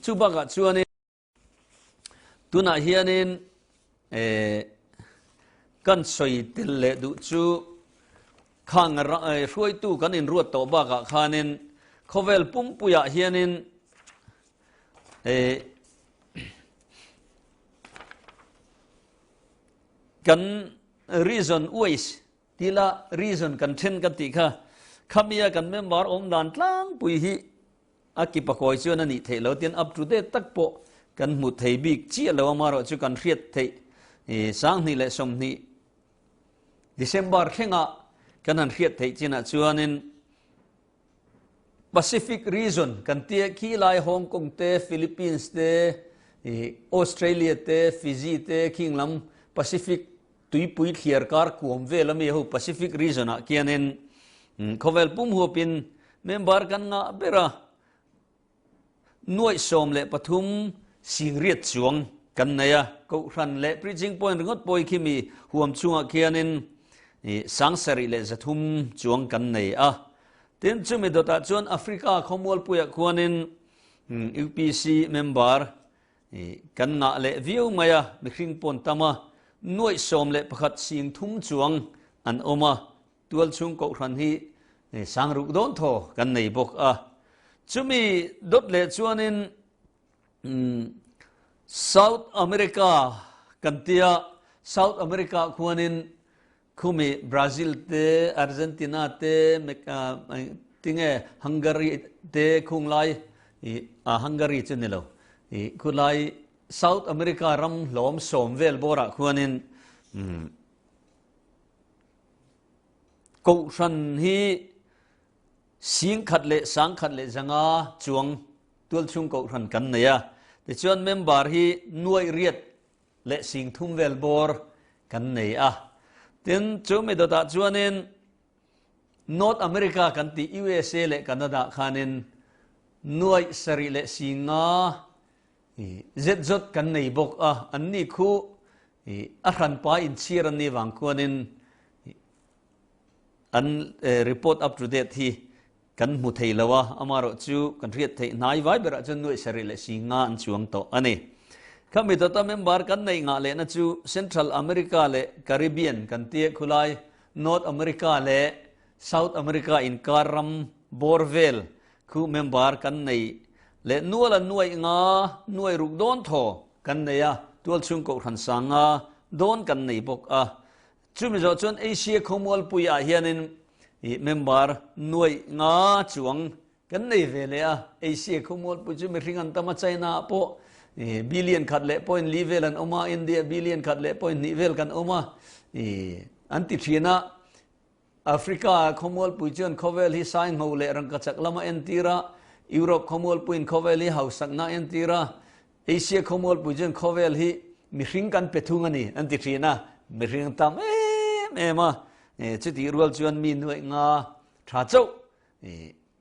chu bakah chuanin Tunah hianin kan sawi tel leh duh chu khang hruaitu kan inruat tawh bakah khanin khawvel pumpuiah hianin kan reason ways tila reason kan then kan tih kha khamia kan member awm dan tlangpui hi A ki pakawi chuan a nih theih lo tin up to date tak pawh kan hmu thei bik chiah lo amarawh chu kan hriat theih 2020 December thlengah kan han hriat theih chinah chuanin Pacific region kan tia khi lai Hong Kong te Philippines te Australia te Fiji te khing lam Pacific tuipui thliar kar kuam vel ami ho Pacific region ah khianin khawvel pum huapin member kan ngah ber a, 13,000 singriat chuang kan nei a, Kohhran leh Preaching Point ringawt pawh hi khimi huam chhungah khianin 7300 chuang kan nei a. Tin, chumi dawtah chuan Africa khawmualpuiah khuanin UPC member Kan ngah leh viau mai a, mihring pawn tam a, 11,030 chuang an awm a, tual chhung kohhran hi 6000 dawn thaw kan nei bawk a. Chumi dawt leh chuanin South America kan tia, South America khuanin Khumi Brazil te, Argentina te, tinge Hungary te khung lai i Hungary chu ni lo i khulai South America ram hlawm sawm vel bawrah khuanin Kohhran hi 11,105 chuang tualchhung Kohhran kan nei a. Tichuan member hi 8,030 vel bawr kan nei a. Tin, chu mi dawtah chuanin North America kan tih USA leh Canada khanin nuaih sarih leh singa zet zawt kan nei bawk a, anni khu a hranpa inchhir an nih vang khuanin an report up to date hi kan hmu thei lo a, amaherawh chu kan hriat theih hnai vai berah chuan nuaih sarih leh singa an chuang tawh a ni. Khami dawta member kan neih ngah lehna chu Central America leh Caribbean kan tia khulai North America leh South America inkar ram bawr vel Khu member kan nei leh nual a nuaih nga nuaih ruk dawn thaw kan nei a, tualchhung kohhran sang nga dawn kan nei bawk a. Chumi zawh chuan Asia khawmualpui ah hianin ih member nuaih nga chuang kan nei ve leh a. Asia khawmualpui chu mihring an tam a, China ah pawh ih billion khat leh point li vel an awm a, India billion khat leh point hnih vel kan awm a ih an ti thin a. Africa khawmualpui chuan khawvel hi saingho leh rangkachak lama entir a, Europe khawmualpuiin khawvel hi hausakna a entir a, Asia khawmualpui chuan khawvel hi mihring kan pe thung a ni an ti thin a, mihring tam em em a, chutih rual chuan mi nuaih nga tha chauh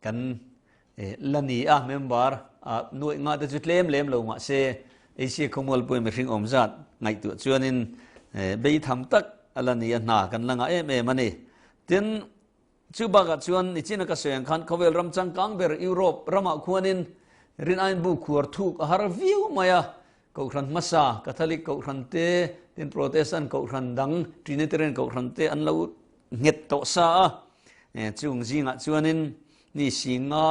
kan la ni a, member ah nuaih nga te chu tlem lem lo mah se Asia khawmualpui mihring awm zat ngaihtuah chuanin beitham tak a la ni a, hna kan la ngah em em a ni. Tin, chu bakah chuan nichina ka sawi ang khan khawvel ram changkang ber Europe ramah khuanin rin ain bu khuar thuk a har viau mai a, Kohhran hmasa, Catholic Kohhran te, tin Protestant Kohhran dang, Trinitarian Kohhran te an lo nghet tawh sa a. Chung zingah chuanin ni singa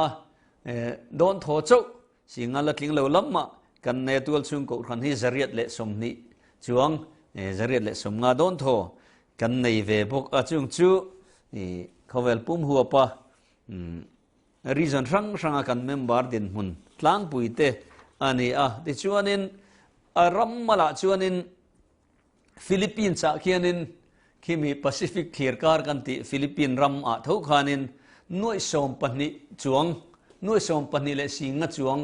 dawn thaw chauh, singa la tling lo lamah kan nei a tualchhung Kohhran hi zariat leh 20 chuang, zariat leh 50 dawn thaw kan nei ve bawk a. Chung chu khawvel pum huapa Region hrang hranga kan member dinhmun tlangpui te a ni a. Tichuanin a ram malah chuanin Philippines ah khianin khimi Pacific thlir kar kan tih Philippine ram ah tho khanin nuaih 12 chuang, nuaih 12 leh singa chuang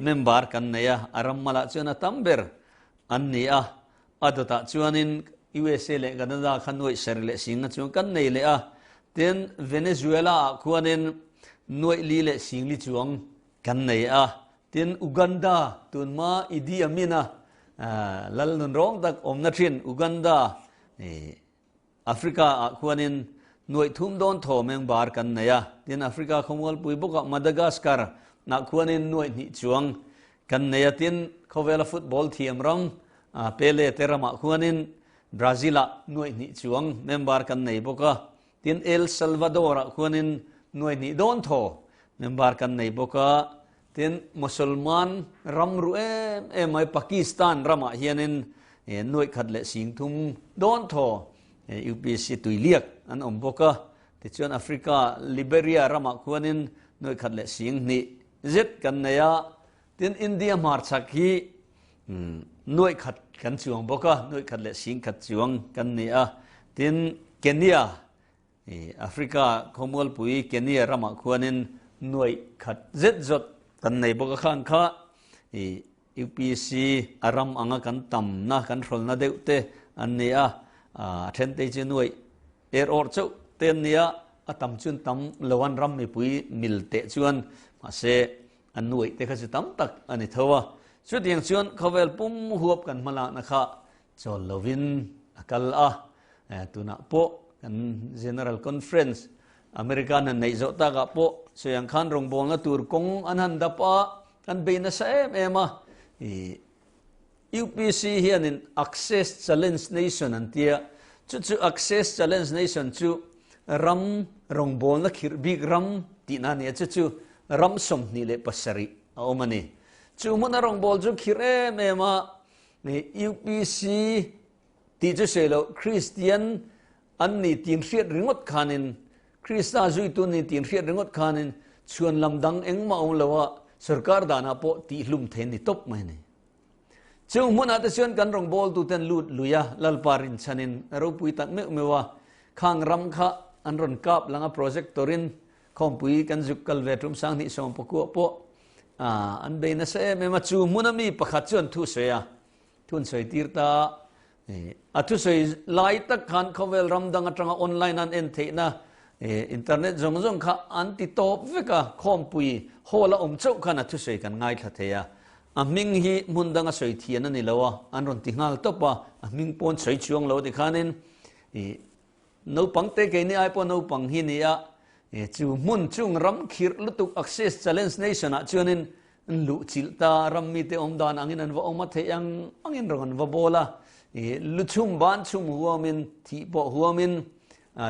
member kan nei a. A ram malah chuan a tam ber an ni a. A dawtah chuanin USA leh Canada kha nuaih ser leh singa chuan kan nei leh a, tin Venezuela ah khuanin nuaih li leh singli chuang kan nei a, tin Uganda tunhma Idi Amin a lal nun rawng tak awmna thin Uganda Africa ah khuanin nuaih thum dawn thaw mengbar kan nei a, tin Africa khawmualpui bawkah Madagascar ah khuanin nuaih hnih chuang kan nei a, tin khawvela football thiam ram Pele te ramah khuanin Brazil ah nuaih hnih chuang member kan nei bawk a, tin El Salvador ah khuanin nuaih hnih dawn thaw member kan nei bawk a, tin Musulman ram ruh em em mai Pakistan ramah hianin nuaih khat leh sing thum dawn thaw UPC tuiliak an awm bawk a, tichuan Africa Liberia ramah khuanin nuaih khat leh sing hnih zet kan nei a, tin India hmarchhak hi nuaih khat kan chuang bawk a, nuaih khat leh sing khat chuang kan ni a, tin Kenya Africa khawmualpui Kenya ramah khuanin nuaih khat zet zawt kan nei bawk a, khan kha UPC a ram anga kan tamna kan hrawlna deuh te an ni a, a then te chu nuaih er awrh chauh te an ni a, a tam chuan tam lo an ram mipui mil teh chuan mahse a nuaih te kha chu tam tak a ni tho a, chutiang chuan khawvel pum huap kan hmalakna kha chawl lovin a kal a, tunah pawh kan General Conference America an han neih zawh takah pawh sawiang khan rawngbawlna tur kawng an han dap a, an bei nasa em em a, UPC hianin Access Challenge Nation an tia, chu chu Access Challenge Nation chu ram rawngbawlna khirh bik ram tihna a ni a, chu chu ram 27 a awm a ni. Chu hmuna rawngbâwl chu khirh em em a, UPC tih chu sawi loh, Kristian an ni tin hriat ringawt khanin, Krista zuitu ni tin hriat ringawt khanin chhuan lam dang engmah awm lo a, sorkar danah pawh tihhlum thei an ni tawp mai a ni. Chung hmunah te chuan kan rawngbawltuten lut lui a, Lalpa rinchhanin ropui tak meuh meuh a, khang ram kha an rawn kap lang a projector-in khawmpui kan zuk kal ve tum 2019 pawh an bei nasa em em a, chu hmuna mi pakhat chuan thu sawi a, thu an sawi tir ta. A thusawi lai tak khan khawvel ram dang atanga online an en theihna internet zawng zawng kha an ti tawp vek a, khawmpui hall a awm chauh khan a thusawi kan ngaithla thei a. A hming hi hmun danga sawi thian a ni lo a, an rawn ti nghal tawp a, a hming pawn sawi chuang lo tikhanin naupang te keini ai pawh naupang hi ni a, chu hmun chung ram khirh lutuk Access Challenge Nation ah chuanin An luh chilh ta, ram mite awm dan angin an va awm a, theih ang angin rawng an va bawl a, lu chhum ban chhum huamin, thih pawh huamin,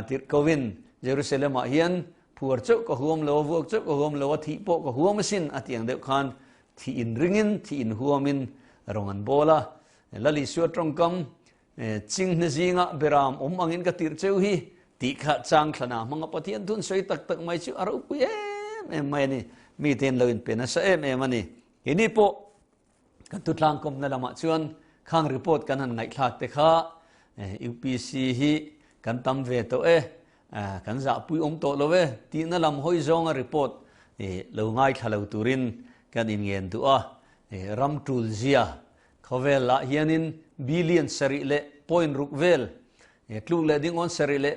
tirh kovin Jerusalem ah hian phuar chauh ka huam lo a, vuak chauh ka huam lo a, thih pawh ka huam asin a ti ang deuh khan thih in ringin, thih in huamin rawng an bawl a. Lal Isua tawngkam Chinghne zinga beram awm angin ka tirh cheu hi tih kha chang thlanah hmanga Pathian thun sawi tak tak mai chu a ropui em em mai a ni. Mite an lo inpe nasa em em a ni. Keini pawh kan thutlang kawmna lamah chuan khang report kan han ngaihthlak te kha UPC hi kan tam ve tawh e, kan zahpui awm tawh lo e tihna lam hawi zawnga report lo ngaithla lo turin kan inngen duh a. Ram tul zia Khawvel ah hianin billion sarih leh point ruk vel, tluk leh ding awn sarih leh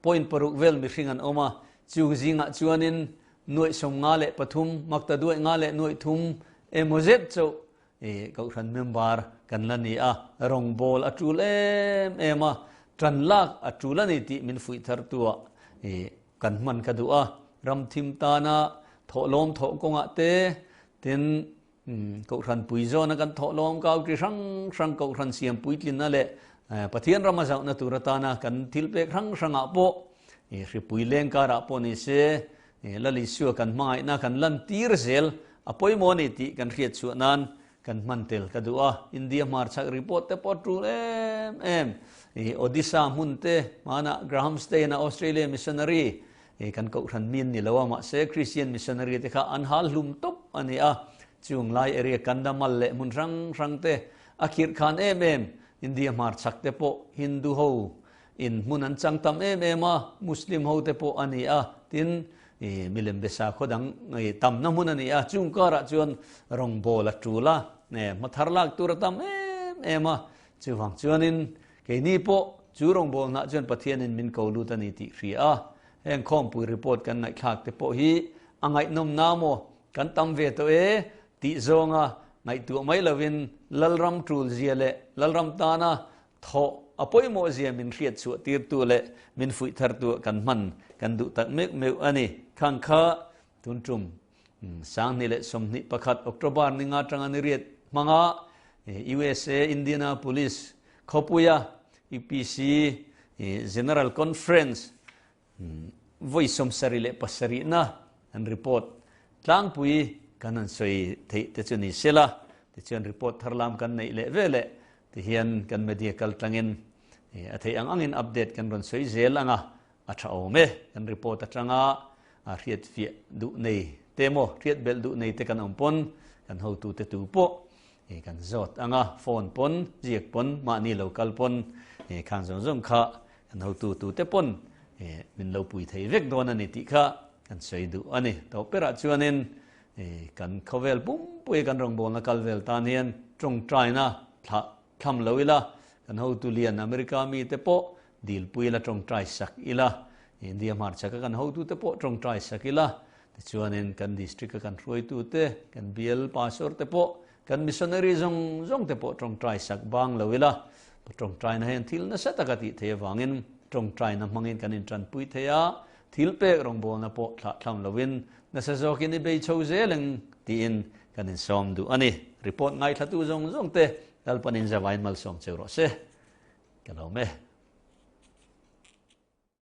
point paruk vel mihring an awm a, chu zingah chuanin nuaih 53, makta duaih nga leh nuaih thum emaw zet chauh Kohhran member kan la ni a, rawngbâwl a ṭul em em a, ṭan lak a ṭul a ni tih min fuih thartuah kan hman ka duh a, ram thim tana thawhlawm thawh kawngah te, tin, Kohhran pui zawna kan thawh lawm kau chi hrang hrang Kohhran siam puitlinna leh Pathian rama zauhna tur atana kan thil pek hrang hrangah pawh hripui leng karah pawh ni se Lal Isua kan hmangaihna kan lantir zel a pawimawh a ni tih kan hriat chhuah nan kan hman tel ka duh a. India hmarchhak report te pawh tul em em Odisha hmun te hmanah Graham Staine-a Australia missionary Hei kan Kohhran mi an ni lo a, mahse Christian missionary te kha an hal hlum tawp a ni a. Chung lai area Kandamal leh hmun hrang hrang te a khirh khan em em. India hmarchhak te pawh Hindu ho in hmun an chang tam em em a, Muslim ho te pawh a ni a, tin milem be sakhaw dang tamna hmun a ni a. Chung karah chuan rawngbawl a tul a, hmathar lak tur a tam em em a. Chuvang chuanin Keini pawh chu rawngbawlnah chuan Pathianin min ko lut a ni tih hria a, heng khawmpui report kan ngaihthlak te pawh hi a ngaihnawm na maw, kan tam ve tawh e tih zawnga ngaihtuah mai lovin Lalram tul zia leh Lalram tana thawh a pawimawh zia min hriat chhuah tirtu leh min fuih thartu kan hman kan duh tak meuh meuh a ni. Khang kha tun tum 2021 October ninga tanga ni riat hmanga USA Indianapolis khawpuia UPC General Conference vawi 77 na an report tlangpui kan han sawi theih te chu ni sela, tichuan report tharlam kan neih leh ve leh tihian kan media kal tlangin a theih ang angin update kan rawn sawi zel anga A tha awm e, kan report atanga hriat fiah duh nei te emaw hriat belh duh nei te kan awm pawn kan hotute tu pawh kan zawt ang a, phone pawn, ziak pawn, mahni lo kal pawn khang zawng zawng kha kan hotu tute pawn min lo pui thei vek dawn a ni tih kha kan sawi duh a ni. Tawh perah chuanin kan khawvel pumpui kan rawngbawlna kal vel tan hian tawngtaina thlah Thlam lo ila, kan hotu lian America mite pawh dilpui ila tawngtai sak ila, India hmarchhaka kan hotute pawh tawngtai sak ila, tichuanin kan district-a kan hruaitute, kan bial pastor te pawh, kan missionary zawng zawng te pawh tawngtai sak bang lo ila, tawngtaina hian thil nasa taka tih theih avangin tawngtaina hmangin kan intanpui thei a, thil pek rawngbawlna pawh thlah thlam lovin nasa zawkin i bei chho zel ang tiin kan insawm duh a ni. Report ngaithlatu zawng zawng te Lalpanin zavain malsawm cheu rawh se. Ka lawm e.